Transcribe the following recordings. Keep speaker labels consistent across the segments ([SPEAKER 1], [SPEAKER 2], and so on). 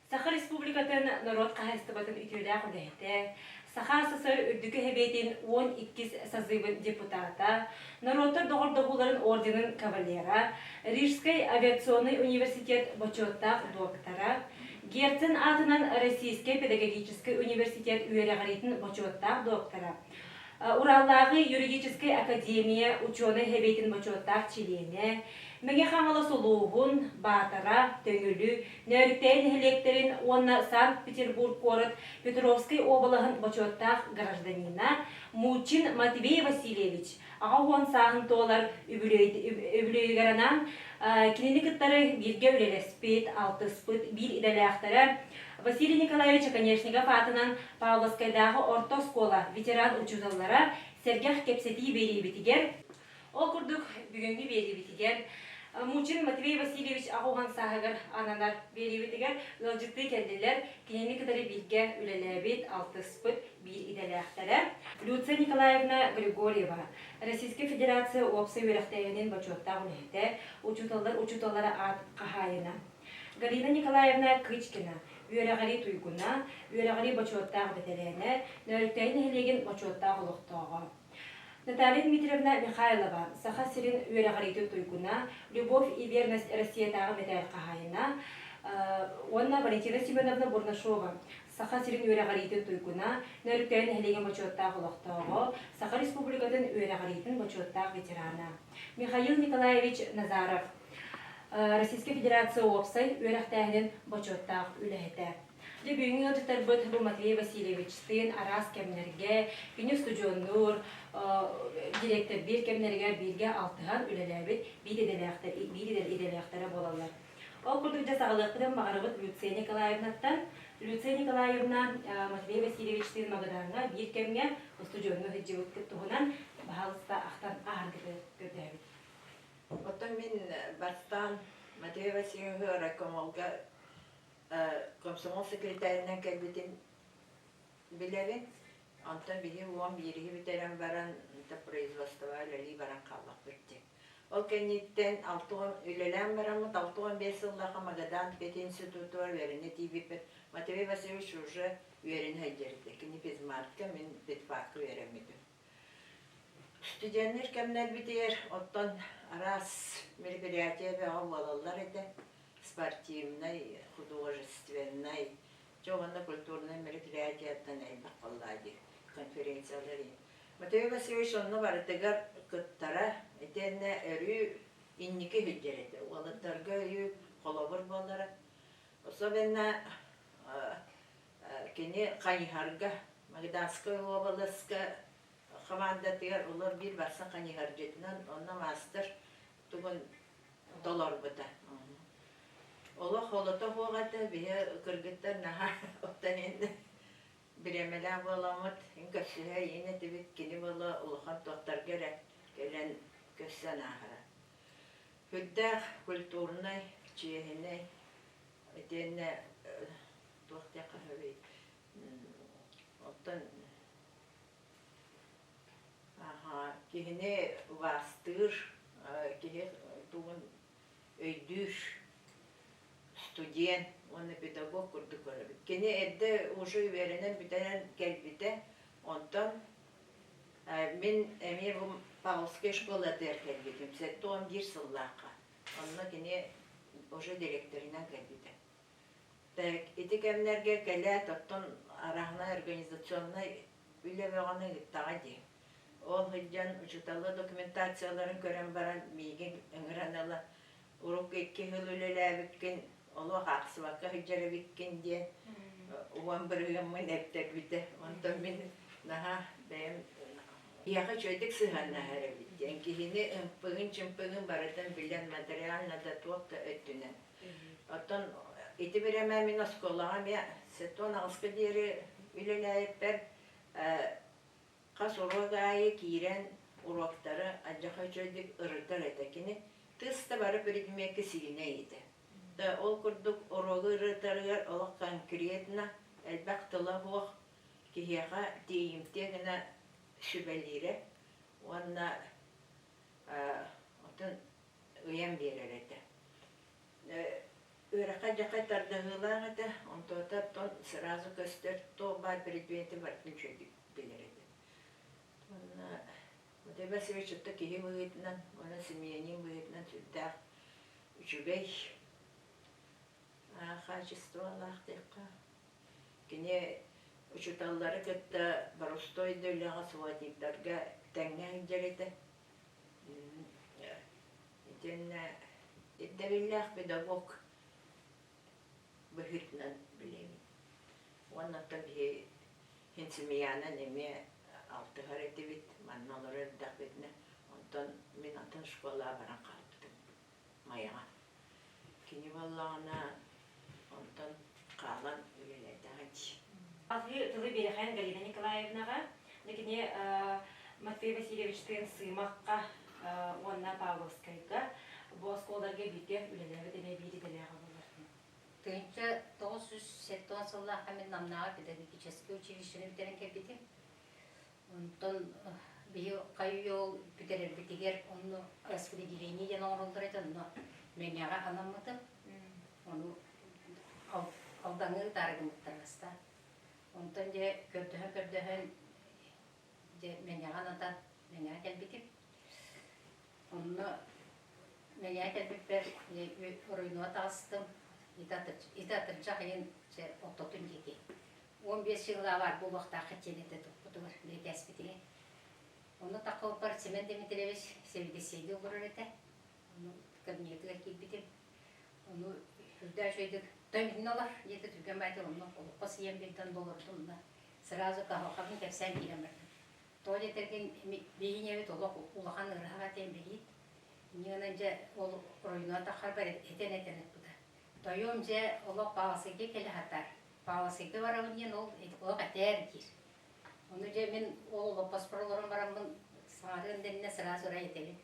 [SPEAKER 1] Саха Республикатын норуот хаһаайыстыбатын үтүөлээх үлэһитэ, Саха СССР Үрдүкү Сэбиэтин 12-ис созывын депутата, норуоттар доҕордоһууларын орденын кавалера, Рижскай авиационнай университет бочуоттаах доктора, Герцен аатынан Российскай педагогическай университет үөрэҕириитин бочуоттаах доктора, Ураллааҕы юридическай академия учуонай сэбиэтин бочуоттаах чилиэнэ, Мэҥэ Хаҥалас улууһун, Баатара, Төҥүлү, Нөөрүктэйи нэһилиэктэрин уонна Санкт-Петербург куорат Петровскай уобалаһын бочуоттаах гражданина Мучин Матвей Васильевич 80 сааһын туолар үбүлүөйүгэр анаан кинини кыттары бииргэ үлэлэспит, алтыспыт биир идэлээхтэрэ Василий Николаевич Оконешников аатынан Павловскайдааҕы орто оскуола ветеран учууталлара сэргэх кэпсэтии биэриибитигэр Ол курдук, бүгүҥҥү биэриибитигэр Мучин Матвей Васильевич 80 сааһыгар ананар биэриибитигэр ыалдьыттыы кэллилэр, кинини кытары бииргэ үлэлээбит, алтыспыт биир идэлээхтэрэ Люция Николаевна Григорьева, Российскай Федерация уопсай үөрэхтээһинин бочуоттаах үлэһитэ, учууталлар учууталлара аат хаһаайына. Галина Николаевна Кычкина, үөрэҕирии туйгуна, үөрэҕирии бочуоттаах бэтэрээнэ, Нөөрүктээйи нэһилиэгин бочуоттаах олохтооҕо. Наталья Дмитриевна Михайлова, Саха сирин үөрэҕириитин туйгуна, Любовь и верность Россиятааҕы мэтээл хаһаайына уонна Валентина Семеновна Бурнашова, Саха сирин үөрэҕириитин туйгуна, Нөөрүктээйи нэһилиэгин бочуоттаах олохтооҕо, Саха Республикатын үөрэҕириитин бочуоттаах ветерана. Михаил Николаевич Назаров, Российскай Федерация уопсай үөрэхтээһинин бочуоттаах үлэһитэ. Дьэ, бүгүҥҥү ыалдьыттарбыт бу Матвей Васильевичтыын араас кэмнэргэ, кини устудьуоннуур, директордиир кэмнэригэр бииргэ алтыһан үлэлээбит биир идэлээхтэр, биир идэлээхтэрэ буолаллар. Ол курдук дьэ саҕалыахпытын баҕарабыт Люция Николаевнаттан. Люция Николаевна Матвей Васильевичтыын Магадаҥҥа биир кэмҥэ устудьуоннуу сылдьыбыккыт туһунан баһаалыста ахтан ааһаргытыгар көрдөһөбүт.
[SPEAKER 2] Оттон мин бастаан Матвей Васильевиһы райкомолга комсомол секретарынан кэлбитин билэбин. Онтон биһи 11-и бүтэрэн баран производствоҕа үлэлии баран хааллахпыт дии. Ол кэнниттэн 60 үлэлээн бараммыт 65 сыллаахха Магадан пединститутугар үөрэнэ тиийбиппит. Матвей Васильевич уже үөрэнэ сылдьар этэ. Кини физматка, мин педфакка үөрэммитим. Студеннар кэмнэрбитигэр оттон араас мероприятие бөҕө буолаллар этэ. Спортивнай, художественнай, дьэ уонна культурнай мероприятияттан элбэх буоллаа дии, конференциялар иһин. Матвей Васильевич онно барытыгар кыттара, итиэннэ өрүү инники сылдьар этэ. Уолаттарга өрүү холобур буолара. Особенно Кини хайыһарга Магаданскай уобаласка хамаандатыгар олор биир барсан хайыһардьытынан онно маастар тугун толорбута. Олох холото суох этэ, биһи кыргыттар наһаа оттон иннэ бириэмэлээх буоламмыт көрсүһэ иин этибит, кини буола улахан туохтарга эрэ кэлэн көрсөн ааһара. Сүрдээх культурнай, чиэһинэй, итиэннэ туох диэххэ сөбүй оттон киһини убаастыыр киһи тугун өйдүүр студент уонна педагог курдук көрөбүт. Кини эрдэ уже үөрэнэн бүтэрэн кэлбитэ. Онтон мин эмиэ бу Павловскай школатыгар кэлбитим 71 сыллаахха. Онно кини уже директорынан кэлбитэ. Так, ити кэмнэргэ кэлээт, оттон арааһынай организационнай үлэ бөҕөнү ыыттаҕа дии. Ол сылдьан учууталлар документацияларын көрөн баран миигин ыҥыран ыла, урукку 2 сыл үлэлээбиккин олох аахсыбакка сылдьар эбиккин диэн 10 бырыһыаммын эптэрбитэ. Онтон мин наһаа бэйэм киһиэхэ үчүгэйдик сыһыаннаһар эбит диэн киһини ымпыгын-чымпыгын барытын билэн материально да туох да өттүнэн. Оттон ити бириэмэ мин оскуолаҕа эмиэ 78-ка диэри үлэлээбиппэр хас уруок аайы киирэн уруоктары алдьархай үчүгэйдик ырытар этэ. Кини тыс да бары предмеккэ сильнэй этэ. Ол курдук уруогу ырытарыгар олох конкретно элбэх тыла суох киһиэхэ тиийимтиэ гына сүбэлиирэ уонна оттон ыйан биэрэр этэ. Үөрэххэ-дьэххэ тардыһыылаах этэ, онтуота сразу көстөр, туох баар предмети барытын үчүгэйдик билэр этэ. Уонна Матвей Васильевич отто киһи быһыытынан уонна семьянин быһыытынан сүрдээх үчүгэй хаачыстыбалаах диэххэ. Кини учууталлары кытта боростуой да үлэҕэ сводниктарга тэҥҥэ сылдьар этэ. Итиэннэ ирдэбиллээх педагог быһыытынан билэбин. Уонна оттон биһи хинсимиянан эмиэ алтыһар этибит, манна олорор эрдэхпитинэ. Онтон мин атын школаҕа баран хаалбытым Майаҕа. Кини буоллаҕына онтон хаалан үлэлээтэҕэ дии.
[SPEAKER 1] Салгыы тылы биэрэхэн Галина Николаевнаҕа, кини Матвей Васильевичтыын Сыымахха уонна Павловскайга бу оскуолаларга бииргэ үлэлээбит эмиэ биир идэлээҕэ буолар.
[SPEAKER 3] 1970 сыллаахха мин Намнааҕы педагогическай училищены бүтэрэн кэлбитим. Онтон биһи хайыы ол бүтэрэрбитигэр онно распределение диэн оҥороллор этэ, онно Мэҥэҕэ анаммытым. Ону Алдаҥҥа ыытаары гыммыттар бастаан. Онтон дьэ көрдөһөн-көрдөһөн дьэ Мэҥэҕэ анатан Мэҥэҕэ кэлбитим. Онно Мэҥэҕэ кэлбиппэр оройуонуга таҕыстым. Ити атырдьах ыйын дьэ ортотун диэки 15 сыллаах баар буолуохтааххыт диэн этэ туппутугар бирикээспитигэр. Онно таххыбыппар Семен Дмитриевич сэбиэдиссэйдии олорор этэ. Ону кабинетыгар киирбитим. Ону үрдээх үчүгэйдик тоймунна олор диэтэ түргэн баайдык онно олоххо сыйан биэрдэн олордум да сразу каһалҕабын кэпсээн киирэн бардым. Тоҕо диэтэргин биһиги ийэбит олох улахан ыарыһах этэ инбэлиит. Инньэ гынан дьэ ол оройуонугар таххарбар этэн-этэн ыппыта. Тойуом дьэ олох Павловскайга кэлэ сатар. Павловскайга барабын диэн ол олох этээр диир. Ону дьэ мин ол олоппоспор олорон бараммын саҥарыам дэннэ сразу ырай этэбин.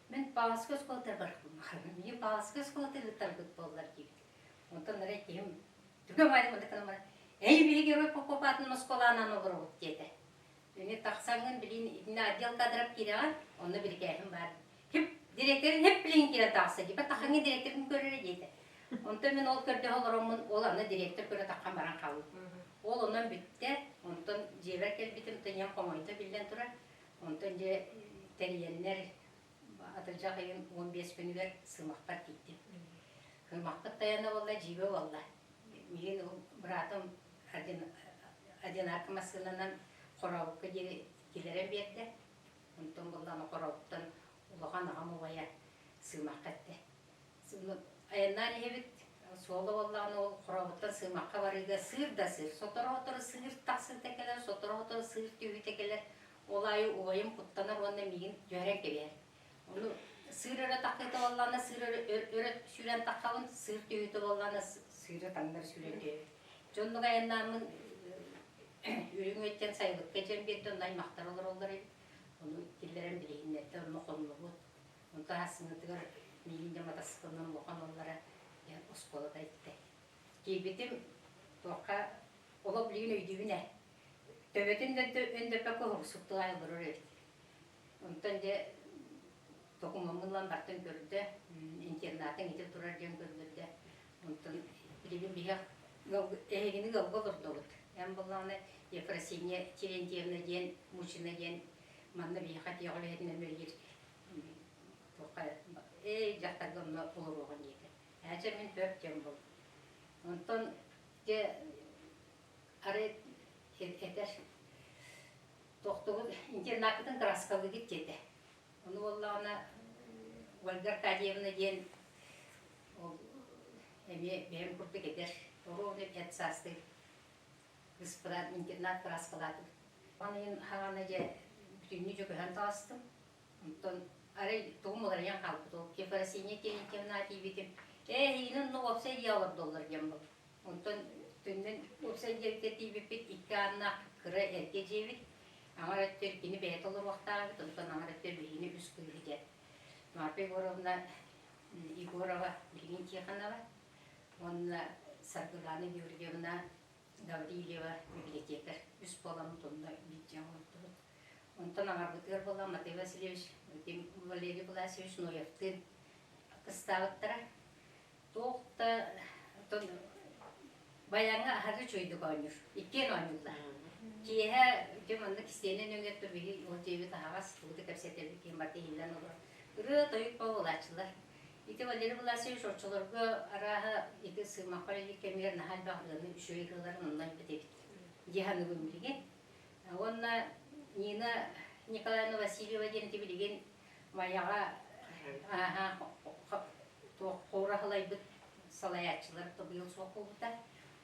[SPEAKER 3] Мин Павловскай оскуолатыгар барыппын. Мин Павловскай оскуолатыгар ыытарбыт буоллар диибит. Онтон арай киһим түргэн баайдым мындык гынан баран «Эй, биһиги Герой Попов аатын Москвалаанан олоробут» диэтэ. Ини тахсаҥҥын билин итиннэ отдел кадров киирэҕин, онно бирикээһим баар. Хип директорын хип билин киирэн таҕыста дии. Тахаҥҥын директорын көрөрө диэтэ. Онтон мин ол көрдөһө олороммун, ол аны директор көрө таххан баран хааллым. Ол онон бүттэ. Онтон дьиэбэр кэлбитим, ийэм хомойдо биллэн турар. Онтон дьэ тэрийэннэр атырдьах ыйын 15 күнүгэр Сымахпар тиийдим. Сымахпыт тайана буолла, дьиибэ буолла. Миигин быраатым одинарка массыынанан Хорообукка диэри киллэрэн биэрдэ. Онтон буоллаҕына Хорообуттан улахан аҕам убайа Сыымахха эттэ. Айаннаан иһэбит, суола буоллаҕына ол Хорообуттан Сыымахха барыыга сыыр да сыыр, сотору-сотору сыыр тахсыыта кэлэр, сотору-сотору сыыр түһүүтэ кэлэр. Ол аайы убайым куттанар уонна миигин түһэрэн кэбиһэр. Ону сыыр өрө таххыыта буоллаҕына сыыр өрө сүүрэн таххабын, сыыр түһүүтэ буоллаҕына сыыры таҥнары сүүрэн түһэбин. Дьоннук айаннааммын Үрүҥ Үөттэн сайылыкка дьэн биэрдэ, онно аймахтар олороллор эбит. Ону киллэрэн билиһиннэрдэ, онно хоннубут. Онтон аһассыҥҥытыгар миигин дьэ матасыыкылынан улахан уоллара диэн оскуолата иттэ. Киирбитим туохха олох билигин өйдүүбүн ээ. Төбөтүн да өндөппөккө уһугсуктуга олорор эбит. Онтон дьэ докумуоммун ылан бартын көрдө, интернатыҥ ити турар диэн көрдөрдө. Онтон билигин биһи эһигини ыалга олордобут. Эн буоллаҕына Ефросинья Терентьевна диэн Мучина диэн манна биһиэхэ тиэх үлэһитинэн үлэлиир туохха ээ дьахтарга онно олоруоҕун диэтэ. Ээчэ мин хөп диэн буоллум. Онтон дьэ арай этэр тохтубут интернаккытын кырааскалыыгыт диэтэ. Ону буоллаҕына Ольга Аркадьевна диэн ол эмиэ бэйэм курдук эдэр, оруобуна эт саастыы кыыспынаан интернат кырааскалаатыбыт. Аны хаҕана дьэ бүтүннүү дьөкөһөн таҕыстым. Онтон арай тугум уларыйан хаалбыт ол Ефросинья Терентьевна тиийбитим ээ эһигини онно уопсай дьиэ олордоллор диэн буолла. Онтон түннүн уопсай дьиэбитигэр тиийбиппит икки ааннаах кыра эргэ дьиэбит. Аҥар өттүгэр кини бэйэтэ олоруохтаах эбит, онтон аҥар өттүгэр биһигини үс кыыһы диэн. Марфа Егоровна Егорова, билигин Тихонова уонна Саргылана Георгиевна Гаврильева библиотекарь үс буоламмыт онно биир дьиэҕэ олордубут. Онтон аҥарбытыгар буолла Матвей Васильевич, Валерий Власьевич Ноевтыын кыстаабыттара. Туох да Оттон баяҥҥа аһары үчүгэйдик оонньуур. Иккиэн оонньууллар. Киэһэ дьэ маннык истиэнэ нөҥүө биһи ол дьиэбит аһаҕас, тугу да кэпсэтэбит киһи барыта иһиллэн олорор. Ырыа-тойук буолааччылар. Ити Валерий Власович оччолорго арааһа ити сыымахха үлэлиир кэмигэр наһаа элбэх ырыаны үчүгэй ырыаларын онно айбыт эбит дии саныыбын билигин. Уонна Нина Николаевна Васильева диэн ити билигин Майаҕа туох хорураһылайбыт салайааччылар быйыл суох буолбута.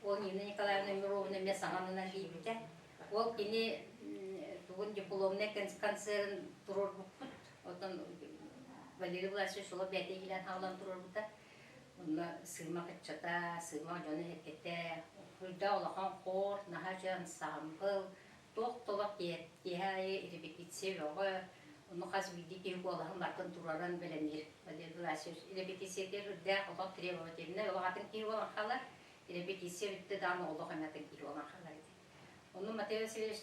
[SPEAKER 3] Ол Нина Николаевна Мировна эмиэ саҥанынан киирбитэ. Ол кини тугун дипломнай концерын туруорбуппут. Оттон Валерий Власович олох бэйэтэ иилээн хаалан туруорбута. Онно сыымах ыччата, сыымах дьоно эргэтэ, үрдээх улахан хор, наһаа үчүгэй ансаамбыл, туох толох киэһэ аайы репетиция бөҕө, ону хас биирдии киһи куолаһын барытын туруоран бэлэмниир. Валерий Власович репетициятыгар үрдээх олох требовательнай, олох атын киһи буолан хаалар, репетиция бүттэ даҕаны олох эмэ атын киһи буолан хаалар этэ. Ону Матвей Васильевич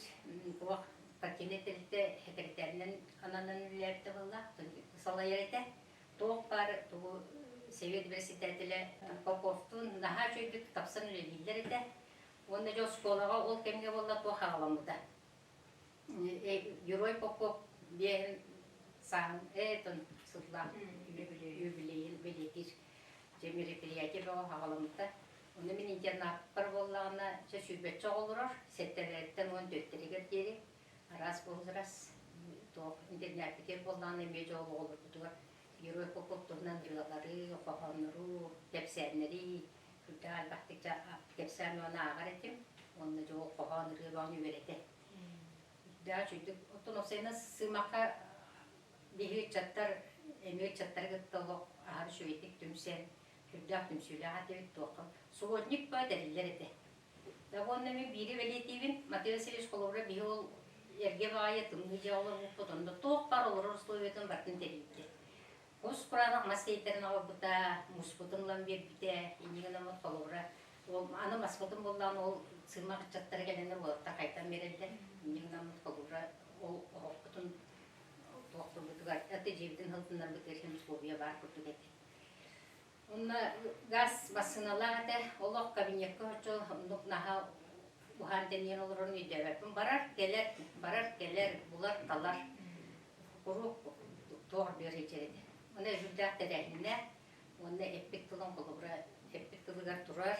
[SPEAKER 3] туох партийнай тэрилтэ сэкирэтээринэн ананан үлэлээбитэ буолла, салайар этэ. Туох баар тугу Совет председателэ Поповтуун наһаа үчүгэйдик тапсан үлэлииллэр этэ. Уонна дьэ оскуолаҕа ол кэмҥэ буолла туох аҕаламмыта. Герой Попов биэһин сааһын этон сыллаах юбилейин бэлиэтиир дьэ мероприятие бөҕө аҕаламмыта. Ону мин интернаппар буоллаҕына, чэ сүүрбэччэ оҕо олорор, сэттэлэриттэн 14-тэригэр диэри араас буолларас туох интернаппитигэр буоллаҕына эмиэ дьол оҕолорбутугар Герой Попов туһунан ырыалары, хоһооннору, кэпсээннэри сүрдээх элбэхтик кэпсээн уонна ааҕар этим. Уонна дьэ ол хоһоон ырыа бөҕөнү үөрэтэ. Сүрдээх үчүгдүк. Оттон уопсайынан сыымахха биһи ыччаттар эмиэ ыччаттары кытта олох аһары үчүгэйдик түмсэн Сүрдээх түмсүүлээх этибит туохха. Субботник ба тэриллэр этэ. Да уонна мин биири бэлиэтиибин, Матвей Васильевич холобура биһи ол эргэ баҕайы тымныы дьиэ олорбуппут, онно туох баар олорор условиятын барытын тэрийбитэ. Кус кураанах мас тиэйтэрин оҥорбута, муспутун ылан биэрбитэ, инньэ гынаммыт холобура ол аны маспытын буллаан ол сыымах ыччаттара кэлэннэр уолаттар хайтан биэрэллэр, инньэ гынаммыт холобура ол оһохпутун туохтурбутугар, это дьиэбитин сылтыннарбытыгар син условия баар курдук этэ. Онно газ массыыналаах этэ, олох кабинекка оччо оннук наһаа уһаан тэнийэн олорорун өйдөөбөппүн. Барар, кэлэр, барар, кэлэр, булар, талар. Куруук туох биэр сылдьар этэ. Онно сүрдээх тэрээһиннээх уонна эппит тылын холобура эппит тылыгар турар,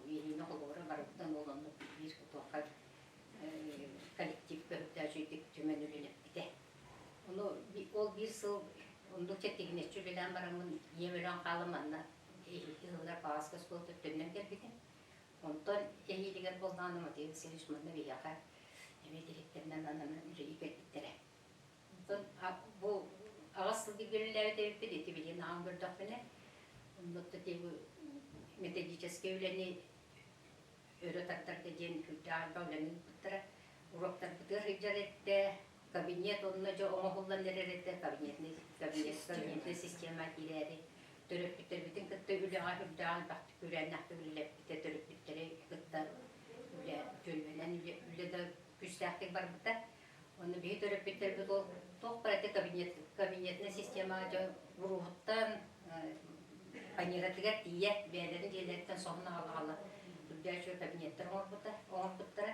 [SPEAKER 3] иһиини холобура барыбытын ол оннук биир туохха коллектив көһүтэ үчүгдүк түмэн үлэлэппитэ. Ону ол биир сыл оннук чэттигинэччи үлэлээн бараммын ийэм өлөн хаалан манна эһиилги сылыгар Пааска оскуолата төннөн кэлбитим. Онтон эһиилигэр буоллаҕына Матвей Васильевич манна биһиэхэ эмиэ дириэктэринэн ананан үлэлии кэлбиттэрэ. Онтон бу аҕыс сыл бииргэ үлэлээбит эбиппит, ити билигин аҕам көрдөхпүнэ, оннук методическай үлэни өрө тардарга диэн сүрдээх элбэх үлэни ыыппыттара. Уруоктарбытыгар сылдьар этэ, кабинет онно дьэ оҥоһуллан эрэр этэ, кабинетный, кабинет, кабинетная система киирээри. Төрөппүттэрбитин кытта үлэҕэ сүрдээх элбэхтик үөрэннэхтик үлэлэппитэ, төрөппүттэри кытта үлэ түөлбэнэн үлэ, үлэ да күүстээхтик барбыта. Онно биһи төрөппүттэрбит ол туох барыта кабинет, кабинетная системаҕа дьэ уруһуттан фанератыгар тиийэ бэйэлэрин дьиэлэриттэн соһон аҕала-аҕала үрдээх үчүгэй кабинеттар оҥорбута, оҥорбуттара.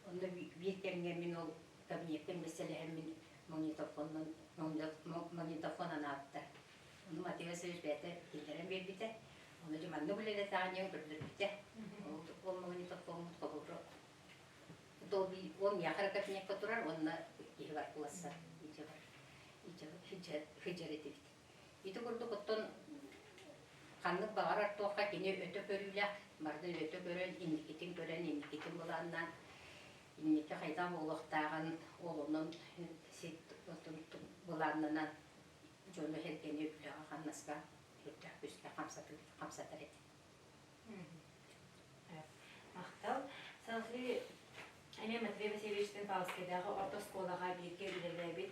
[SPEAKER 3] Онно биир кэмҥэ мин ол кабинекка миэстэлэһэммин магнитофонунан магнитофон анаабыттар. Ону Матвей Васильевич бэйэтэ киллэрэн биэрбитэ. Ону дьэ маннык үлэлэтэҕин диэн көрдөрбүтэ. Ол, ол магнитофоммут холобура ол миэхэ эрэ кабинекка турар уонна киһи бар кыласса илдьэ бар илдьэ этибит. Ити курдук оттон ханнык баҕарар туохха кини өтө көрүүлээх, барытын өтө көрөн, инникитин көрөн, инникитин былааннаан, инники хайдах буолуохтааҕын ол онон былааннанан дьону сэргэни үлэҕэ-хамнаска сүрдээх күүскэ хамсатар этэ.
[SPEAKER 1] Махтал. Салгыы эмиэ Матвей Васильевичтыын Павловскайдааҕы орто оскуолаҕа бииргэ үлэлээбит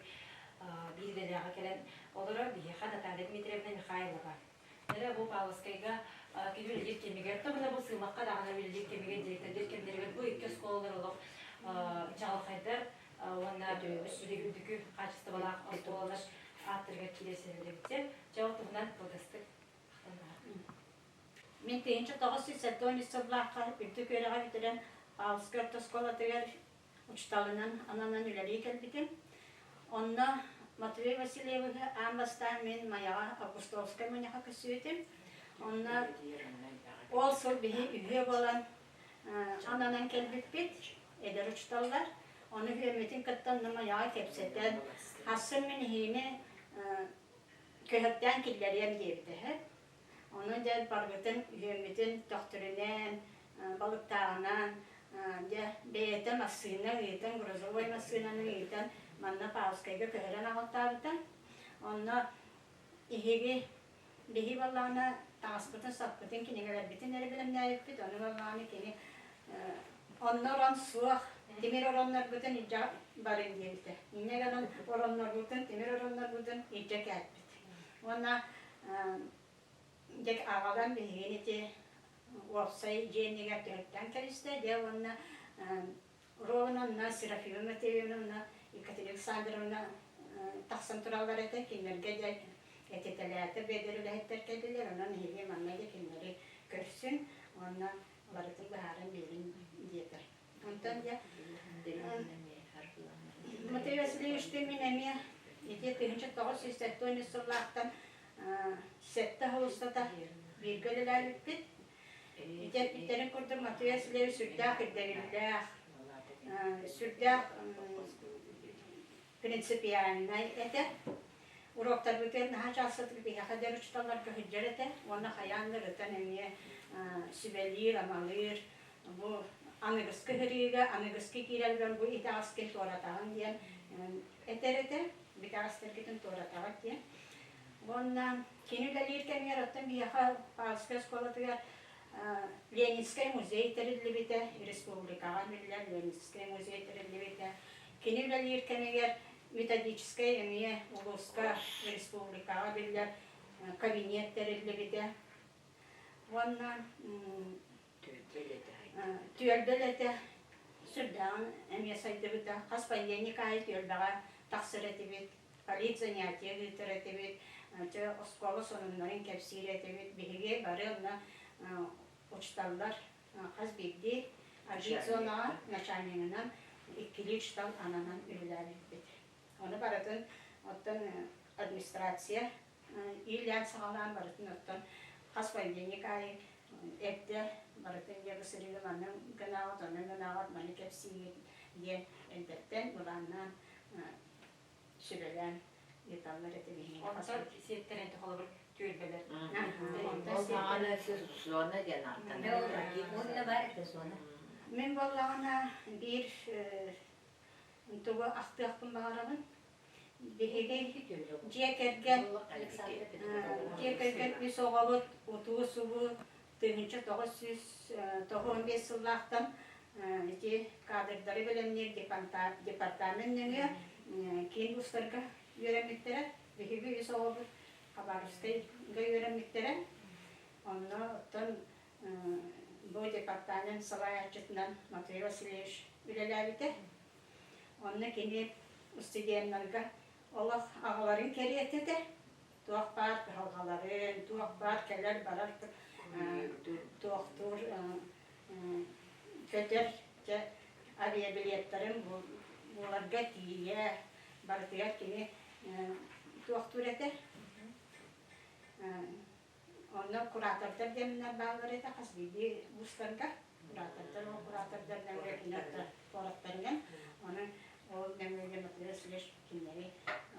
[SPEAKER 1] биир идэлээҕэ кэлэн олорор биһиэхэ Наталья Дмитриевна Михайлова. Эрэ бу Павловскайга кини үлэлиир кэмигэр, тобуна бу Сыымахха даҕаны үлэлиир кэмигэр, директордыыр кэмнэригэр бу икки оскуолалар олох чаҕылхайдар уонна үрдүкү хаачыстыбалаах оскуолалар ааттарыгар киирэр сирэлэбиттэр. Дьэ ол туһунан кылгастык ахтан.
[SPEAKER 4] Мин 1973 сыллаахха үрдүк үөрэҕи бүтэрэн Павловскай орто оскуолатыгар учууталынан ананан үлэлии кэлбитим. Онно Матвей Васильевиһы аан бастаан мин Майаҕа Августовскай мунньахха көрсүбүтүм. Онно ол сыл биһи үһүө буолан ананан кэлбиппит, эдэр учууталлар. Ону үһүөммүтүн кытта онно Майаҕа кэпсэтэн, хассын мин эһигини көһөртөөн киллэриэм диэбитэ үһү. Ону дьэ барбытын, үһүөммүтүн төхтүрүнэн, балыктааҕынан, дьэ бэйэтэ массыына ыытан, грузовой массыынаны ыытан манна Павловскайга көһөрөн аҕалтаабыта. Онно иһиги биһи буоллаҕына таҥаспытын-саппытын, кинигэлэрбитин эрэ бэлэмнээбиппит. Ону буоллаҕына кини онно орон суох, тимир ороннорбутун илдьэ барыҥ диэбитэ. Инньэ гынан ороннорбутун, тимир ороннорбутун илдьэ кээппит. Уонна дьэ аҕалан биһигини ити уопсай дьиэ иннигэр түһэртээн кэбистэ. Дьэ уонна Ровановна, Серафима Матвеевна, Екатерина Александровна тахсан тураллар этэ. Кинилэргэ дьэ этитэлээтэ бэйэлэр үлэһиттэр кэллилэр. Онон эһиги манна дьэ кинилэри көрсүн уонна барытын быһааран биэрин диэтэ. Онтон дьэ Матвей Васильевичтыын мин эмиэ ити 1973 сыллаахтан сэттэ сыл устата бииргэ үлэлээбиппит. Ити эппиттэрин курдук Матвей Васильевич сүрдээх ирдэбиллээх, сүрдээх принципиальнай этэ. Уроктарбытыгар наһаа чаастатык биһиэхэ эдэр учууталларга сылдьар этэ уонна хайаан да ырытан эмиэ сүбэлиир-амалыыр, бу аныгыскы сырыыга, аныгыскы киирэлбэр бу итэҕэскин туоратаҕын диэн этэр этэ, бүтэҕэстэргитин туоратаҕыт диэн. Уонна кини үлэлиир кэмигэр оттон биһиэхэ Павловскай оскуолатыгар Ленинскэй музей тэриллибитэ, республикаҕа биллэр Ленинскэй музей тэриллибитэ. Кини үлэлиир кэмигэр методическай эмиэ улууска, республикаҕа биллэр кабинет тэриллибитэ. Уонна түөлбэ үлэтэ сүрдээҕин эмиэ сайдыбыта. Хас понедельник аайы түөлбэҕэ тахсар этибит, политзанятие ыытар этибит, дьэ оскуола сонуннарын кэпсиир этибит. Биһиги бары онно учууталлар хас биирдии агитзонаҕа начальнигынан иккилии учуутал ананан үлэлээбиппит. Ону барытын оттон администрация иилээн саҕалаан барытын оттон хас понедельник аайы эрдэ барытын дьэ бу сырыыга манны гынаҕыт, онно гынаҕыт, маны кэпсиигит диэн эрдэттэн былааннаан сүбэлээн ыыталлар этэ биһиги.
[SPEAKER 1] Онтон сиэттэрэн холобур түөлбэлэр.
[SPEAKER 2] Ол саҕана зона диэн ааттанар.
[SPEAKER 3] Уонна баар этэ зона.
[SPEAKER 4] Мин буоллаҕына биир тугу ахтыахпын баҕарабын. Биһиги дьиэ кэргэн дьиэ кэргэн үс оҕобут утуу-субуу 1995 сыллаахтан ити кадрдары бэлэмниир департамент нөҥүө киин вузтарга үөрэммиттэрэ. Биһиги үс оҕобут Хабаровскайга үөрэммиттэрэ. Онно оттон бу департамент салайааччытынан Матвей Васильевич үлэлээбитэ. Онно кини студеннарга олох аҕаларын кэриэтэ этэ. Туох баар кыһалҕаларын, туох баар кэлэр-барар туохтуур көтөр дьэ авиабилеттарын буларга тиийэ барытыгар кини туохтуур этэ. Онно куратордар диэннэр бааллар этэ хас биирдии вузтарга. Куратордар ол куратордар нөҥүө кинилэр куораттарынан. Онон ол нөҥүө Матвей Васильевич кинилэри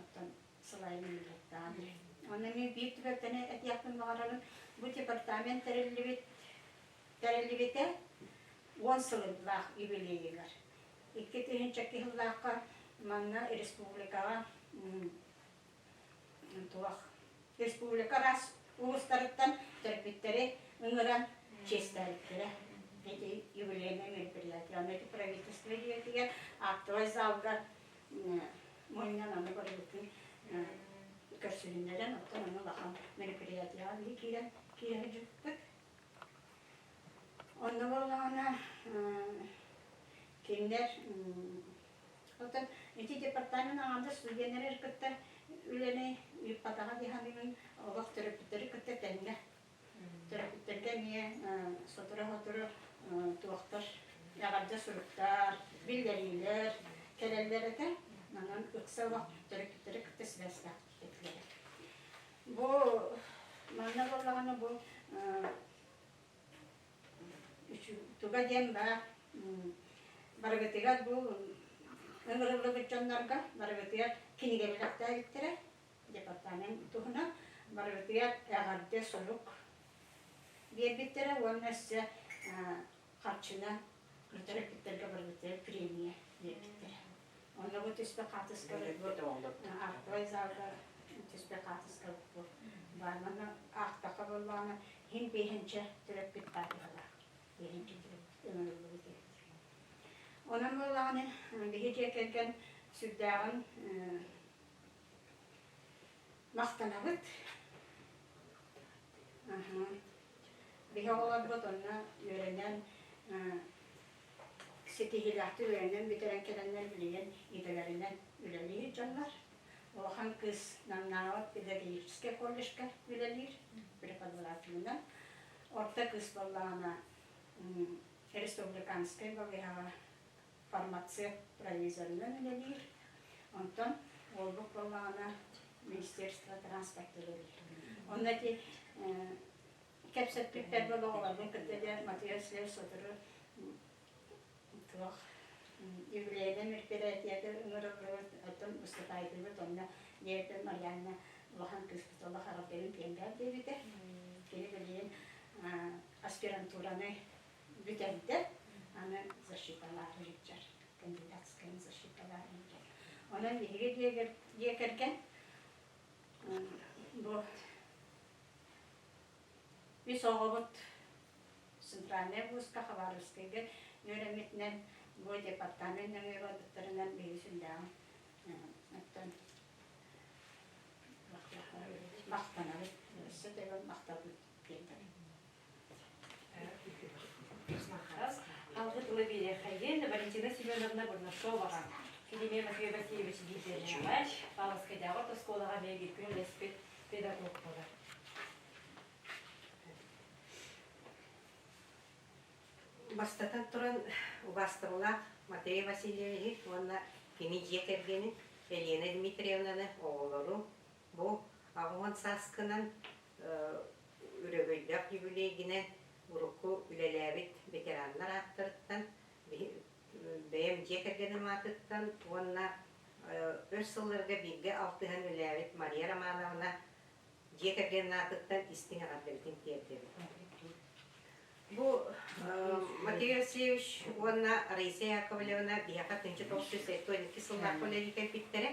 [SPEAKER 4] оттон сылайан ыытаттаан. Онно мин биир түбэлтэни этиэхпин баҕарабын. Бу департамент тэриллибит тэриллибитэ 10 сыллаах юбилейыгар. 2002 сыллаахха манна республикаҕа туох республика араас улуустарыттан төрөппүттэри ыҥыран чиэстээбиттэрэ. Ити юбилейное мероприятие. Аны ити правительство дьиэтигэр актовай залга мунньан аны барыбытын көрсүһүннэрэн, оттон аны улахан мероприятияҕа биһи киирэн киирэ сылдьыбыппыт. Онно буоллаҕына кинилэр Оттон ити департамент аҥаардас студеннары кытта үлэни ыыппатаҕа дии саныыбын, олох төрөппүттэри кытта тэҥҥэ. Төрөппүттэргэ эмиэ сотору-сотору туохтар эҕэрдэ суруктар, биллэриилэр кэлэллэр этэ. Онон ыкса олох төрөппүттэри кытта сибээстээх этилэр. Бу манна буоллаҕына бу туга диэн баар барыгытыгар бу ыҥырыллыбыт дьоннорго барыгытыгар кинигэ бэлэхтээбиттэрэ департамент туһунан барыгытыгар эҕэрдэ сурук биэрбиттэрэ уонна өссө харчынан төрөппүттэргэ барыгытыгар премия биэрбиттэрэ. Онно бу түспэ хаатыска актовай залга түспэ хаатыска бу баар. Манна аахтахха буоллаҕына иһин биэһинчэ төрөппүт баар биэһинчэ төрөппүт ыҥырыллыбыт эбит. Онон буоллаҕына биһи дьиэ кэргэн сүрдээҕин махтанабыт. Биһи оҕолорбут онно үөрэнэн ситиһиилээхтик үөрэнэн бүтэрэн кэлэннэр билигин идэлэринэн үлэлиир дьоннор. Улахан кыыс Намнааҕы педагогическай колледжка үлэлиир преподавателинэн. Орто кыыс буоллаҕына республиканскай балыыһаҕа фармацевт провизорынан үлэлиир. Онтон уолбут буоллаҕына Министерство транспорта үлэлиир. Онно ити кэпсэппиппэр буола оҕолорбун кытта дьэ Матвей Васильевич сотору туох юбилейнай мероприятиеты ыҥырыллыбыт, оттон выступайдыыбыт онно диэбитин Марианна улахан кыыспыт олох аҕабдайын пиэмбэт диэбитэ. Кини билигин аспирантураны бүтэрдэ, аны защиталаары сылдьар, кандидатскайын защиталаары сылдьар. Онон биһиги дьиэ кэргэн бу үс оҕобут Центральнай вузка Хабаровскайга үөрэммитинэн бу департамент нөҥүө барбыттарынан биһиги сүндээҕин оттон махтанабыт, өссө төгүл махталбыт тиэрдэбит.
[SPEAKER 1] Алгы тылы биэриэххэйин Валентина Семеновна Бурнашоваҕа, Филимон Матвей Васильевич биирдэринээҕэ, Павловскайдааҕы орто оскуолаҕа эмиэ биир күн үлэспит педагог буолар.
[SPEAKER 5] Бастатан туран, убаастабылаах Матвей Васильевиһы уонна кини дьиэ кэргэнин Елена Дмитриевнаны оҕолору бу 80 сааскынан өрөгөйдөөх юбилейгинэн урукку үлэлээбит ветераннар ааттарыттан бэйэм дьиэ кэргэним аатыттан уонна өр сылларга бииргэ алтыһан үлэлээбит Мария Романовна дьиэ кэргэнин аатыттан истиҥ эҕэрдэбитин тиэрдэбит. Бу Матвей Васильевич уонна Раиса Яковлевна биһиэхэ 1972 сыллаахха үлэлии кэлбиттэрэ.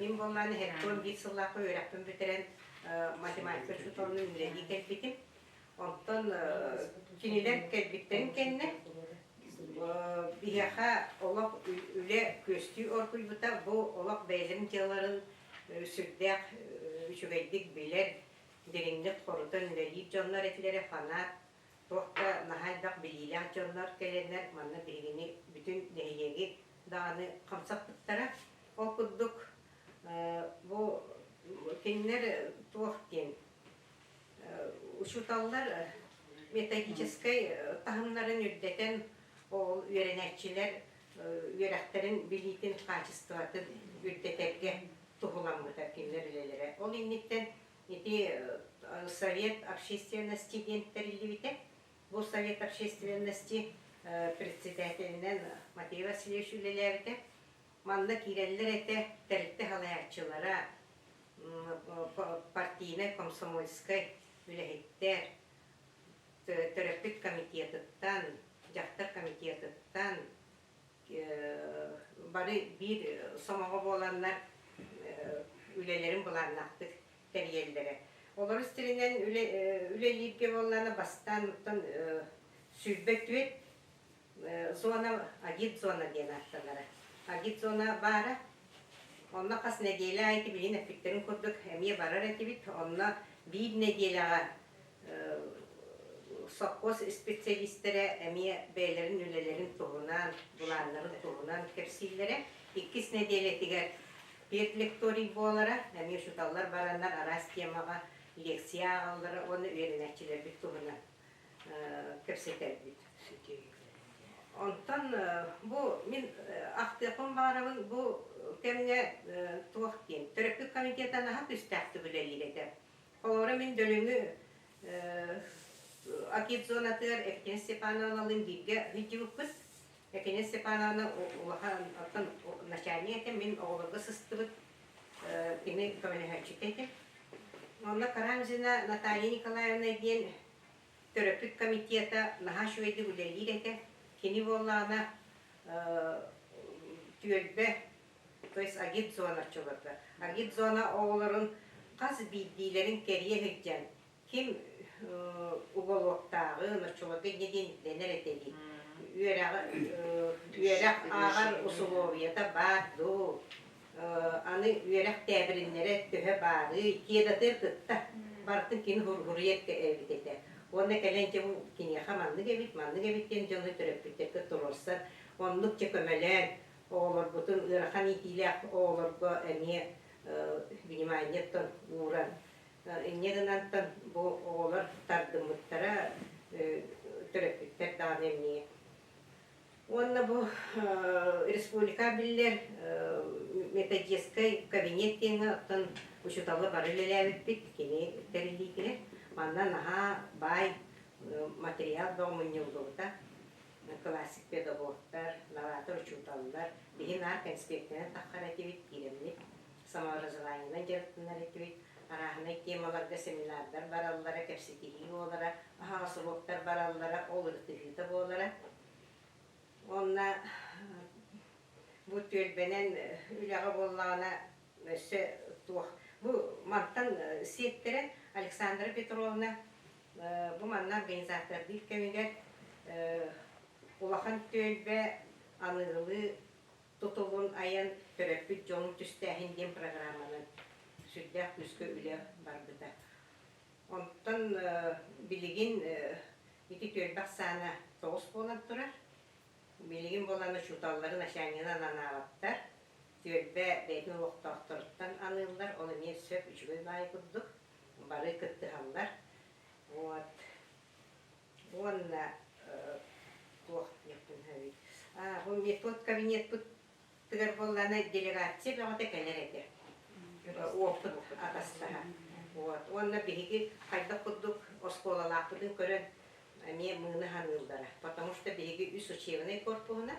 [SPEAKER 5] Мин буоллаан 71 сыллаахха үөрэхпин бүтэрэн математика учууталынан үлэлии кэлбитим. Онтон кинилэр кэлбиттэрин кэннэ биһиэхэ олох үлэ күөстүү оргуйбута. Бу олох бэйэлэрин дьыалаларын сүрдээх үчүгэйдик билэр, дириҥник хорутан үлэлиир дьоннор этилэрэ фанат, туох да наһаа элбэх билиилээх дьоннор кэлэннэр манна биһигини бүтүн нэһилиэги даҕаны хамсаппыттара. Ол курдук бу кинилэр туох диэн учууталлар методическай таһымнарын үрдэтэн ол үөрэнээччилэр үөрэхтэрин билиитин хаачыстыбатын үрдэтэргэ туһуламмыта кинилэр үлэлэрэ. Ол инниттэн ити Совет общественности диэн тэриллибитэ. Бу Совет общественности председателинэн Матвей Васильевич үлэлээбитэ. Манна киирэллэр этэ тэрилтэ салайааччылара, партийнай, комсомольскай үлэһиттэр, төрөппүт комитетыттан, дьахтар комитетыттан бары биир сомоҕо буоланнар үлэлэрин былааннаахтык тэрийэллэрэ. Олор истэринэн үлэлииргэ буоллаҕына бастаан оттон 24 зона, агит-зона диэн ааттанара. Агит-зона баара. Онно хас нэдиэлэ аайы билигин эппиттэрин курдук эмиэ барар этибит. Онно биир нэдиэлэҕэ сопхуос специалистэрэ эмиэ бэйэлэрин үлэлэрин туһунан, былааннарын туһунан кэпсииллэрэ. Иккис нэдиэлэтигэр педлекторий буолара, эмиэ учууталлар бараннар араас темаҕа. лекция ааҕаллара уонна үөрэнээччилэрбит туһунан кэпсэтэрбит. Онтон бу мин ахтыахпын баҕарабын бу кэмҥэ туох диэн төрөппүт комитета наһаа түстээхтик үлэлиир этэ. Холобура мин Дөлүҥү Акит зонатыгар Евгения Степановналыын бииргэ сылдьыбыппыт. Евгения Степановна улахан оттон начальник этэ, мин оҕолорго сыстыбыт кини көмөлөһөөччүтэ этэ. Онно Карамзина Наталья Николаевна диэн төрөппүт комитета наһаа үчүгэйдик үлэлиир этэ. Кини буоллаҕына түөлбэ, то есть агит-зона оччолорго. Агит-зона оҕолорун хас биирдиилэрин кэрийэ сылдьан ким уголоктааҕын, оччолорго инньэ диэн ирдэнэр этэ дии. Үөрэх ааҕар усулуобуйата баар дуу, аны үөрэх тээбириннэрэ төһө баарый, кедатыр кытта барытын кини хуруйар эбит этэ. Уонна кэлэн дьэ бу киниэхэ маннык эбит, маннык эбит диэн дьону төрөппүттэргэ туруорсан, оннук дьэ көмөлөөн оҕолорбутун ыарахан иитиилээх оҕолорго эмиэ вниманиеттан ууран инньэ гынантан бу оҕолор тардыммыттара төрөппүттэр даҕаны эмиэ Уонна бу республика биллэр методическай кабинет диэҥҥэ оттон учууталлар бары үлэлээбиппит кини тэриллиитигэр. Манна наһаа баай материал бөҕө мунньуллубута. Классик педагогтар, новатор учууталлар, биһи наар конспектынан таххар этибит, киирэммит, самообразованиенан дьарыктанар этибит, арааһынай темаларга семинардар бараллара, кэпсэтиһии буолара, аһаҕас уруоктар бараллара, ол ырытыһыыта буолара. Уонна бу түөлбэнэн үлэҕэ буоллаҕына өссө туох бу мантан сиэттэрэ Александра Петровна бу манна организатордыыр кэмигэр улахан түөлбэ аныгылыы тутулун айан төрөппүт дьонун түстээһин диэн программанан сүрдээх күүскэ үлэ барбыта. Онтон билигин ити түөлбэ ахсаана 9 буолан турар. Билигин буолан учууталлары начальнигынан анаабаттар. Түөлбэ бэйэтин олохтоохторуттан аныыллар, ол эмиэ сөп үчүгэй баай курдук. Бары кыттыһаллар. Вот. Уонна туох диэхпин сөбүй? Бу метод кабинетпытыгар буоллаҕына делегация бөҕөтө кэлэр этэ. Опыт атастаһа. Вот. Уонна биһиги хайдах курдук оскуолалаахпытын көрөн эмиэ мыыны ханыыллара. Потому что биһиги үс учебнай корпуһунан,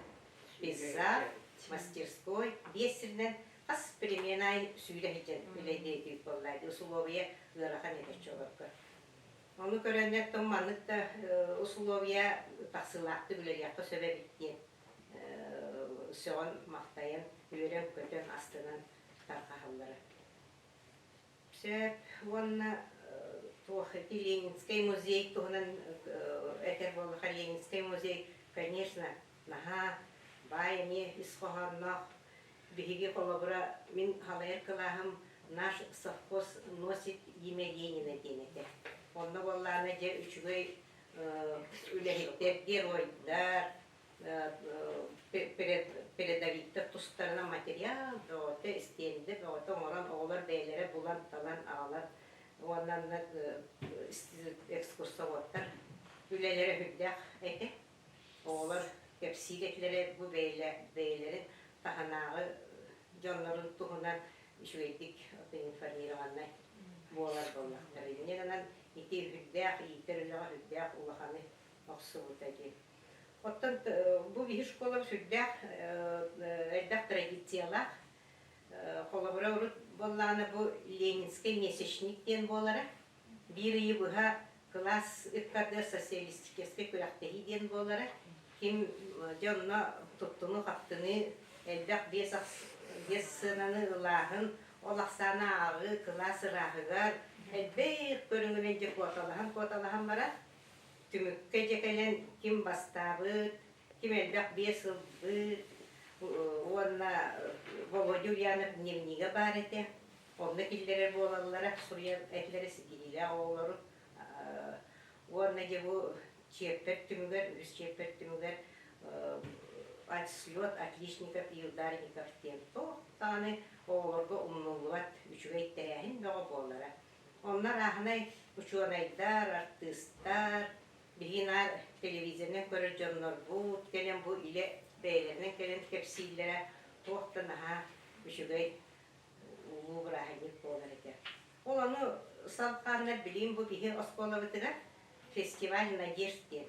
[SPEAKER 5] пейзаж, мастерской, биэс сиринэн хас перемена аайы сүүрэ сылдьан үлэлиир буоллаа дии. Усулуобуйа ыарахан этэ оччолорго. Ону көрөннөр том маннык да усулуобуйа тахсыылаахтык үлэлиэххэ сөп эбит диэн сөҕөн-махтайан, үөрэн-көтөн, астынан тарҕаһаллара. Сөп уонна туох ити Ленинскэй музей туһунан этэр буоллахха Ленинскэй музей, конечно, наһаа баай эмиэ ис хоһоонноох. Биһиги холобура мин халайар кылааһым наш совхоз носит имя Ленина диэн этэ. Онно буоллаҕына дьэ үчүгэй үлэһиттэр, геройдар, передовиктар тустарынан материал бөҕөтө, истиэндэ бөҕөтө оҥорон оҕолор бэйэлэрэ булан-талан аҕалан уонна экскурсоводтар үлэлэрэ сүрдээх этэ. Оҕолор кэпсиир этилэрэ бу бэйэлэрин таһынааҕы дьоннорун туһунан үчүгэйдик информированнай буолар буоллахтара. Инньэ гынан ити сүрдээх иитэр үлэҕэ сүрдээх улаханы охсубута диэн. Оттон бу биһи школа сүрдээх элбэх традициялаах. Холобура урут буоллаҕына бу Ленинскэй месячник диэн буолара. Биир ыйы быһа кылаас ыккардыгар социалистическай күрэхтэһии диэн буолара. Ким дьэ онно туттунуу-хаптыныы элбэх биэс сыананы ылааһын, ол ахсаана ааҕыы кылаас ырааһыгар элбэх көрүҥүнэн дьэ куоталаһан-куоталаһан баран, түмүккэ дьэ кэлэн ким бастаабыт, ким элбэх биэс ылбыт уонна Володя Ульянов дневнигэ баар этэ. Онно киллэрэр буолаллара, суруйар этилэрэ ситиһиилээх оҕолору. Уонна дьэ бу чиэппэр түмүгэр, үһүс чиэппэр түмүгэр слет отличников и ударников диэн туох даҕаны оҕолорго умнуллубат үчүгэй тэрээһин бөҕө буолара. Онно арааһынай учуонайдар, артыыстар, биһиги наар телевизорынан көрөр дьоннорбут кэлэн бу илэ бэйэлэринэн кэлэн кэпсииллэрэ туох да наһаа үчүгэй улуу бырааһынньык буолар этэ. Ол ону салҕааннар билигин бу биһи оскуолабытыгар фестиваль надежд диэн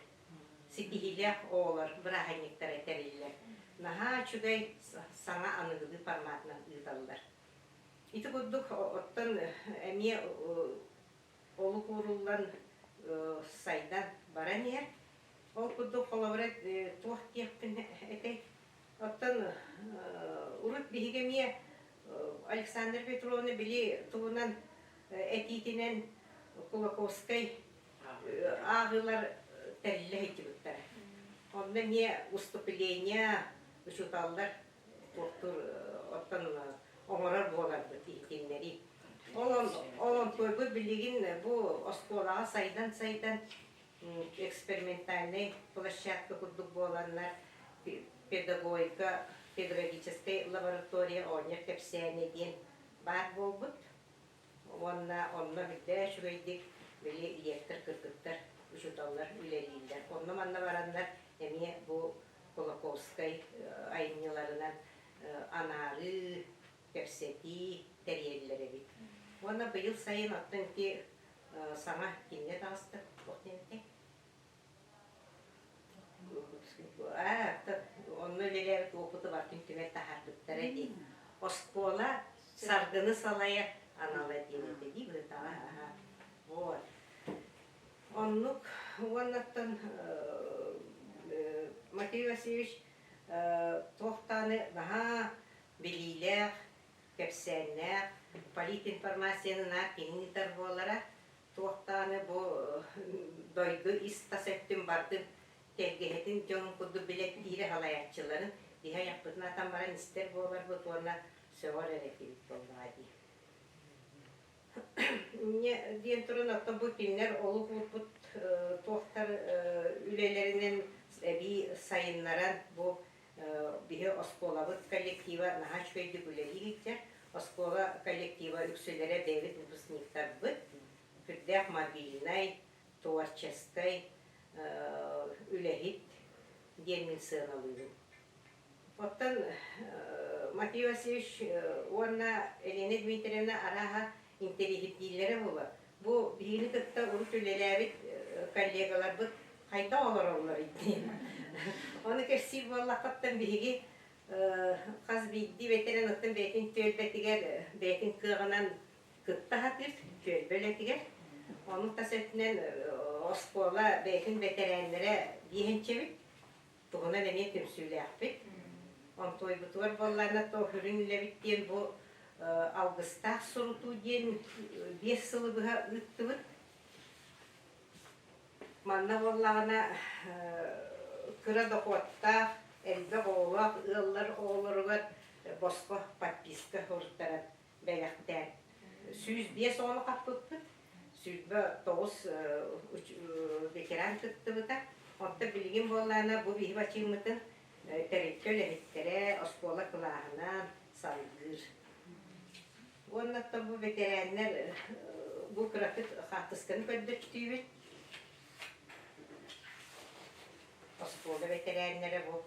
[SPEAKER 5] ситиһиилээх оҕолор бырааһынньыктара тэриллэр. Наһаа үчүгэй саҥа аныгылыы форматынан ыыталлар. Ити курдук оттон эмиэ олук ууруллан сайдан баран иһэр. Ол курдук холобура туох диэхпин этэй? Оттон урут биһиги эмиэ Александра Петровна били туһунан этиитинэн Кулаковскай ааҕыылар тэриллэ сылдьыбыттара. Онно эмиэ выступление учууталлар туохтуур оттон оҥорор буоларбыт иһитиннэрии. Ол ол онтуойбут билигин бу оскуолаҕа сайдан-сайдан экспериментальнай площадка курдук буоланнар педагогика педагогическай лаборатория оонньор кэпсээнэ диэн баар буолбут. Уонна онно биллэ үчүгэйдик били лектор кыргыттар, учууталлар үлэлииллэр. Онно-манна бараннар эмиэ бу Кулаковскай айымньыларынан анаарыы, кэпсэтии тэрийэллэр эбит. Уонна быйыл сайын оттон ити саҥа кинигэ таҕыста. Туох диэн этэй? Онно үлэлээбит уопуту барытын түмэн таһаарбыттара дии. Оскуола саргыны салайар анала диэн этэ дии быһытаҕа. Вот. Оннук уоннаттан Матвей Васильевич туохтааны наһаа билиилээх, кэпсээннээх, политинформацияны наар кини ыытар буолара. Туохтааны бу дойду ис-тас өттүн бардын тэлгэһэтин дьонун курдук билэттиирэ салайааччыларын биһи айахпытын атан баран истэр буоларбыт уонна сөҕөр эрэ этибит буоллаҕа дии. Инньэ диэн туран оттон бу кинилэр олук уурбут туохтар үлэлэринэн эбии сайыннаран бу биһи оскуолабыт коллектива наһаа үчүгэйдик үлэлии илдьэр. Оскуола коллектива үксүлэрэ бэйэбит выпускниктарбыт, сүрдээх мобильнай, творческай үлэһит диэн мин сыаналыыбын. Оттон Матвей Васильевич уонна Елена Дмитриевна арааһа интэриэһиргииллэрэ буолуо. Бу биһигини кытта урут үлэлээбит коллегаларбыт хайдах олороллор диэн. Ону кэпсиир буоллаххыттан биһиги хас биирдии бэтэрээн оттон бэйэтин түөлбэтигэр бэйэтин кыаҕынан кытта сатыыр түөлбэ үлэтигэр. Ону тас өттүнэн оскуола бэйэтин бэтэрээннэрэ биэһинчэбит. Туһунан эмиэ түмсүүлээхпит. Онтуойбутугар буоллаҕына то сүрүн үлэбит диэн бу алгыстаах сурутуу диэн 5 сылы быһа ыыттыбыт. Манна буоллаҕына кыра дохуоттаах, элбэх оҕолоох ыаллар оҕолоругар босхо подписка суруттаран бэлэхтээн 105 оҕону хаппыппыт, 29 ветеран кыттыбыта. Оттон билигин буоллаҕына бу биһи бачыыммытын тэрилтэ үлэһиттэрэ оскуола кылааһынан салгыыр. Уонна оттон бу бэтэрээннэр бу кыракый хаартысканы көрдөттүүбүт. Оскуола бэтэрээннэрэ бу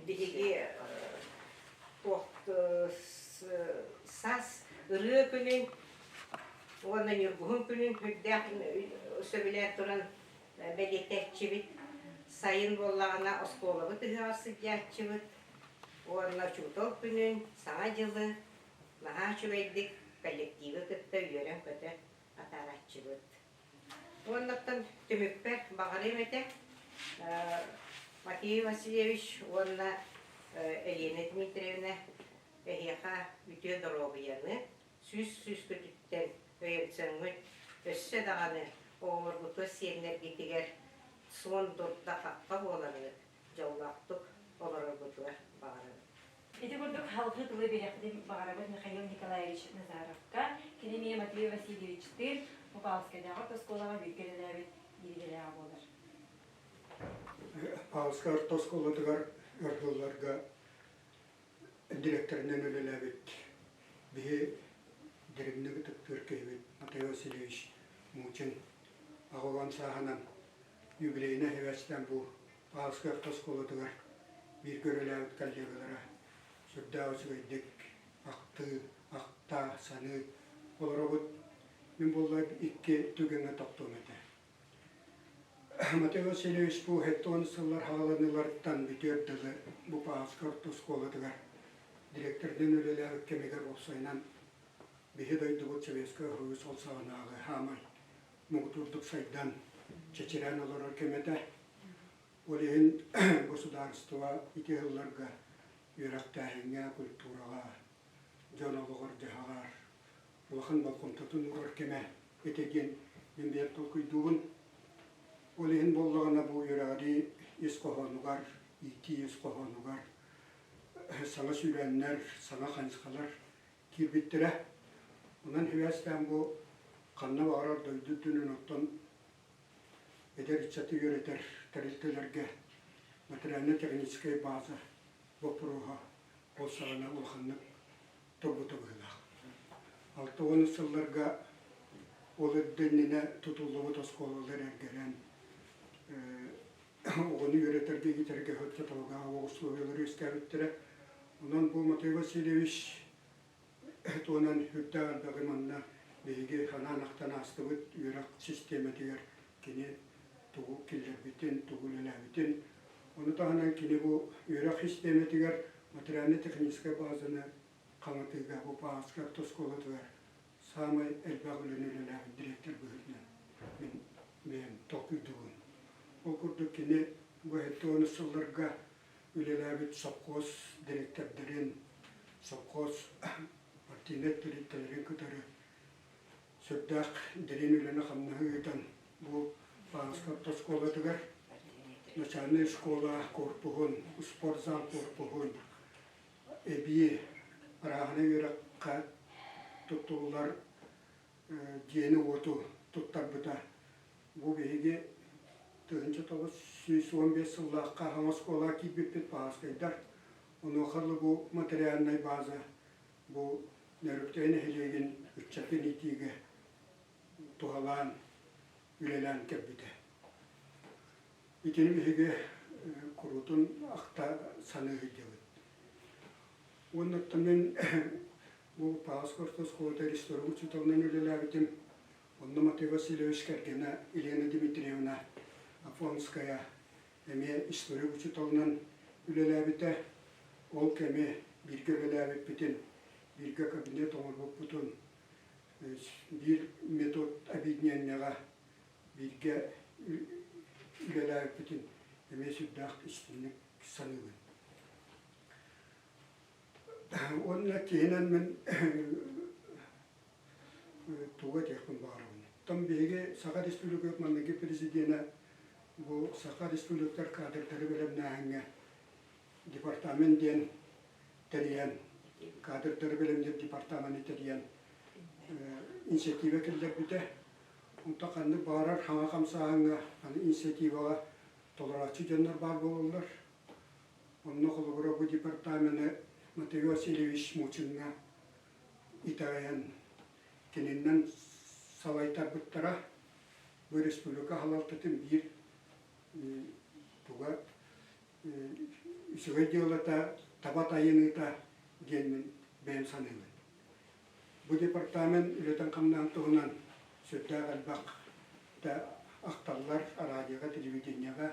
[SPEAKER 5] биһиги туох саас ырыа күнүн уонна ньургуһун күнүн үрдээх сөбүлээн туран бэлиэтээччибит. Сайын буоллаҕына оскуолабыт ыһыаҕар сылдьааччыбыт уонна учуутал күнүн, Саҥа дьылы наһаа үчүгэйдик коллективы кытта үөрэн-көтөн атаарааччыбыт. Уоннаттан түмүкпэр баҕарыам этэ Матвей Васильевич уонна Елена Дмитриевна эһиэхэ үтүө доруобуйаны, сүүс сүүскүтүттэн өйөнсөҥҥүт өссө даҕаны оҕолоргутугар сиэннэргитигэр суон дурда-хахха буолаҥҥыт дьоллоохтук олороргутугар баҕарабыт.
[SPEAKER 1] Ити курдук салгыы тылы биэриэхпитин баҕарабыт Михаил Николаевич Назаровка. Кини эмиэ Матвей Васильевичтыын Павловскайдааҕы орто оскуолаҕа бииргэ үлэлээбит бииргэлээҕэ буолар.
[SPEAKER 6] Павловскай орто оскуолатыгар өр сылларга дириэктэринэн үлэлээбит биһи дириҥник ытыктыыр киһибит Матвей Васильевич Мучин аҕалан сааһынан юбилейнай сибээстээн бу Павловскай орто оскуолатыгар бииргэ үлэлээбит коллегалара сүрдээх үчүгэйдик ахтыы, ахта, саныы олоробут. Мин буолла икки түгэҥҥэ тохтуом этэ. Матвей Васильевич бу 70 сыллар хааланыыларыттан бүтүөр дылы бу Павловскай орто оскуолатыгар директорынан үлэлээбит кэмигэр уопсайынан биһи дойдубут Советскай Союз ол саҕанааҕы хаамай муҥутуурдук сайдан, чэчирээн олорор кэм этэ. Ол иһин государство ити сылларга үөрэхтээһиҥҥэ, культураҕа, дьон олоҕор-дьаһаҕар улахан болҕомтотун уурар кэмэ этэ диэн мин бэйэм толкуйдуубун. Ол иһин буоллаҕына бу үөрэҕирии ис хоһоонугар, иитии ис хоһоонугар саҥа сүүрээннэр, саҥа хайысхалар киирбиттэрэ. Онон сибээстээн бу ханна баҕарар дойду үрдүнэн оттон эдэр ыччаты үөрэтэр тэрилтэлэргэ материально-техническэй база боппуруоһа ол саҕана улаханнык турбута быһыылаах. 60 сылларга ол иннинэ тутуллубут оскуолалар эргэрэн оҕону үөрэтэргэ иитэргэ оччотооҕу условиялары үөскээбиттэрэ. Онон бу Матвей Васильевич туһунан үрдээх элбэҕи манна биһиги санаан ахтан аастыбыт үөрэх систиэмэтигэр кини тугу киллэрбитин, тугу үлэлээбитин. Ону таһынан кини бу үөрэх систиэмэтигэр материально-техническай базаны хаҥатыыга бу Павловскай автоскуолатыгар саамай элбэх үлэни үлэлээбит дириэктэр быһыытынан мин бэйэм толкуйдуубун. Ол курдук кини бу 70 сылларга үлэлээбит сопхуос дириэктэрдэрин, сопхуос партийнай тэрилтэлэрин кытары сүрдээх дириҥ үлэни-хамнаһы ыытан бу Павловскай автоскуолатыгар начальнай школа корпуһун, спортзал корпуһун эбии арааһынай үөрэххэ туттуллар дьиэни-уоту туттарбыта. Бу биһиги 1915 сыллаахха хаҥас оскуолаҕа киирбиппит Павловскайдар. Онуоха бу материальнай база бу Нөрүктэй нэһилиэгин ыччатын иитиигэ туһалаан үлэлээн кэлбитэ. Итини биһиги куруутун ахта саныы сылдьабыт. Уонна оттон мин бу Павловскай орто оскуолата историк учууталынан үлэлээбитим. Онно Матвей Васильевич кэргэнэ Елена Дмитриевна Афонская эмиэ историк учууталынан үлэлээбитэ. Ол кэми бииргэ үлэлээбиппитин, бииргэ кабинет оҥорбуппутун, биир метод объединениеҕа бииргэ үлэлээбиппитин эмиэ сүрдээх истиҥник саныыбын. Уонна киһинэн мин тугу этиэхпин баҕарабын. Оттон биһиги Саха Республикатын маҥнайгы президенэ бу Саха Республикатыгар кадрдары бэлэмнээһиҥҥэ департамент диэн тэрийэн, кадрдары бэлэмниир департаменты тэрийэн инициатива киллэрбитэ. Онтон ханнык баҕарар хаҥа хамсааһыҥҥа аны инициативаҕа толорооччу дьоннор баар буолаллар. Онно холобура бу департамены Матвей Васильевич Мучиҥҥа итэҕэйэн кининэн салайтарбыттара. Бу республика салалтатын биир туга үчүгэй дьыалата, таба тайыныыта диэн мин бэйэм саныыбын. Бу департамент үлэтин-хамнаһын туһунан сүрдээх элбэх да ахталлар радиоҕа, телевидениеҕэ.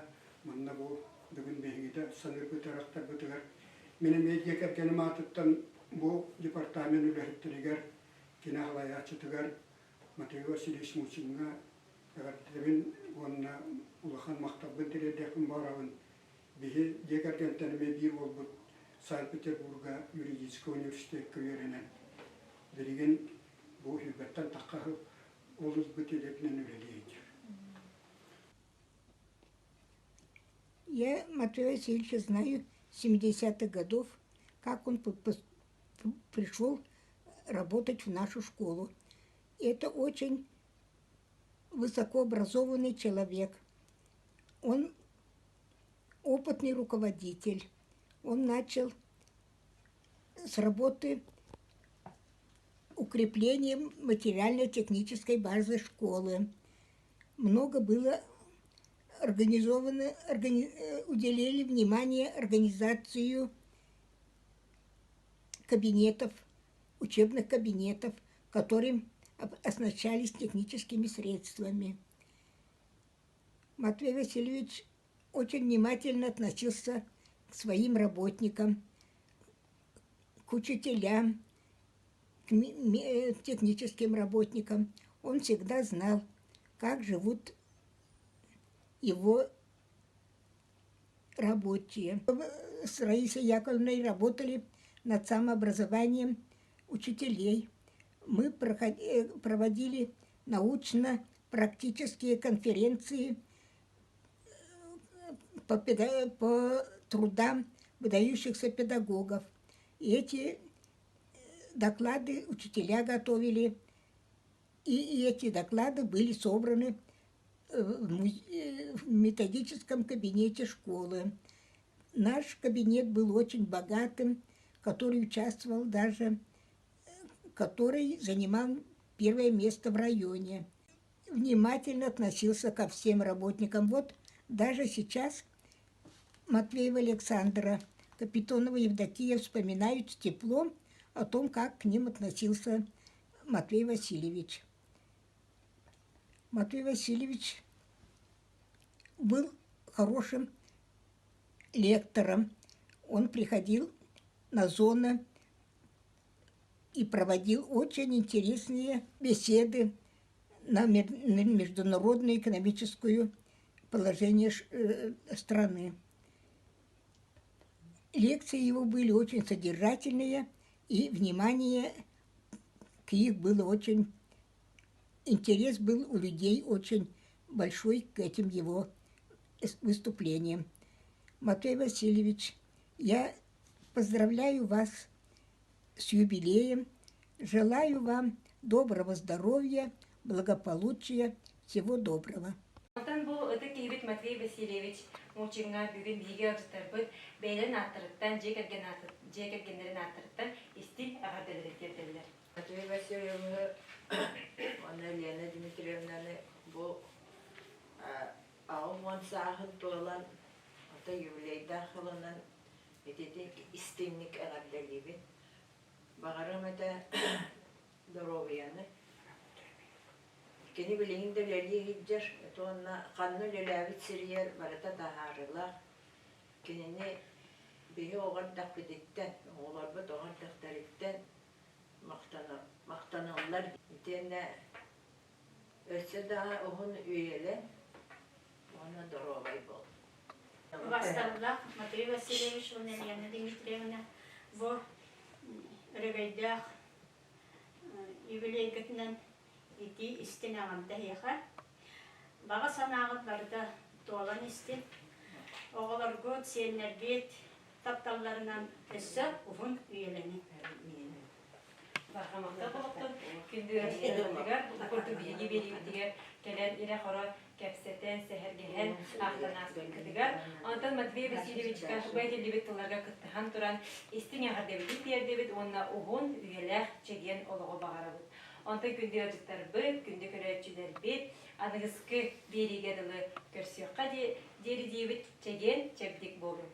[SPEAKER 6] Манна бу бүгүн биһигитэ саныырбытыгар, ахтарбытыгар мин эмиэ дьиэ кэргэним аатыттан бу департамент үлэһиттэригэр, кини салайааччытыгар Матвей Васильевич Мучиҥҥа эҕэрдэбин уонна улахан махталбын тириэрдиэхпин баҕарабын. Биһи дьиэ кэргэнтэн эмиэ биир уолбут Санкт-Петербурга юридическай университекка үөрэнэн, билигин бу сүүрбэттэн тахха сыл ол ылбыт идэтинэн үлэлии сылдьар.
[SPEAKER 7] Я Матвея Васильевича знаю с 70-х годов, как он пришел работать в нашу школу. Это очень высокообразованный человек. Он опытный руководитель. Он начал с работы укрепления. укрепление материально-технической базы школы. Много было организовано, органи, уделили внимание организацию кабинетов, учебных кабинетов, которые оснащались техническими средствами. Матвей Васильевич очень внимательно относился к своим работникам, к учителям, к техническим работникам. Он всегда знал, как живут его рабочие. С Раисой Яковлевной работали над самообразованием учителей. Мы проводили научно-практические конференции по, по трудам выдающихся педагогов. И эти доклады учителя готовили, и эти доклады были собраны в методическом кабинете школы. Наш кабинет был очень богатым, который участвовал даже, который занимал первое место в районе. Внимательно относился ко всем работникам. Вот даже сейчас Матвеева Александра, Капитонова Евдокия вспоминают с теплом о том, как к ним относился Матвей Васильевич. Матвей Васильевич был хорошим лектором. Он приходил на зоны и проводил очень интересные беседы на международную экономическую положение страны. Лекции его были очень содержательные, и внимание к их было очень... Интерес был у людей очень большой к этим его выступлениям. Матвей Васильевич, я поздравляю вас с юбилеем, желаю вам доброго здоровья, благополучия, всего доброго.
[SPEAKER 1] Онтон бу ытык киһибит Матвей Васильевич Мучиҥҥа бүгүн биһиги ыалдьыттарбыт бэйэлэрин ааттарыттан, дьиэ кэргэн дьиэ кэргэннэрин ааттарыттан истиҥ эҕэрдэлэрин тиэрдэллэр.
[SPEAKER 2] Матвей Васильевны уонна Лена Дмитриевнаны бу 80 сааһын туолан, ото юбилейдаах сылынан ититик истиҥник эҕэрдэлиибин. Баҕарыам этэ доруобуйаны. Кини билигин да үлэлии сылдьар, уонна ханна үлэлээбит сиригэр барыта таһаарыылаах. Кинини биһи оҕо эрдэхпититтэн, оҕолорбут оҕо эрдэхтэриттэн махтаналлар. Итиэннэ өссө да уһун үйэлэн уонна доруобай буол.
[SPEAKER 4] Убастабыллаах Матвей Васильевич уонна Елена Дмитриевна бу өрөгөйдөөх юбилейгытынан итии истиҥ эҕэрдэ эһиэхэ. Баҕа санааҕыт барыта туолан истин. Оҕолоргут, сиэннэргит тапталларынан өссө уһун үйэлэниҥ.
[SPEAKER 1] Барҕа махтал буолуохтун. Күндү ыалдьыттарбытыгар, бу курдук биһиги биэриибитигэр кэлэн ирэ-хоро кэпсэтэн, сэһэргэһэн, ахтан ааспыккытыгар. Онтон Матвей Васильевичка бу этиллибит тылларга кыттыһан туран истиҥ эҕэрдэбитин тиэрдэбит уонна уһун, үйэлээх, чэгиэн олоҕу баҕарабыт. Онтон күндү ыалдьыттарбыт, күндү көрөөччүлэрбит аныгыскы биэриигэ дылы көрсүөххэ диэри диибит чэгиэн, чэбдик буолуҥ.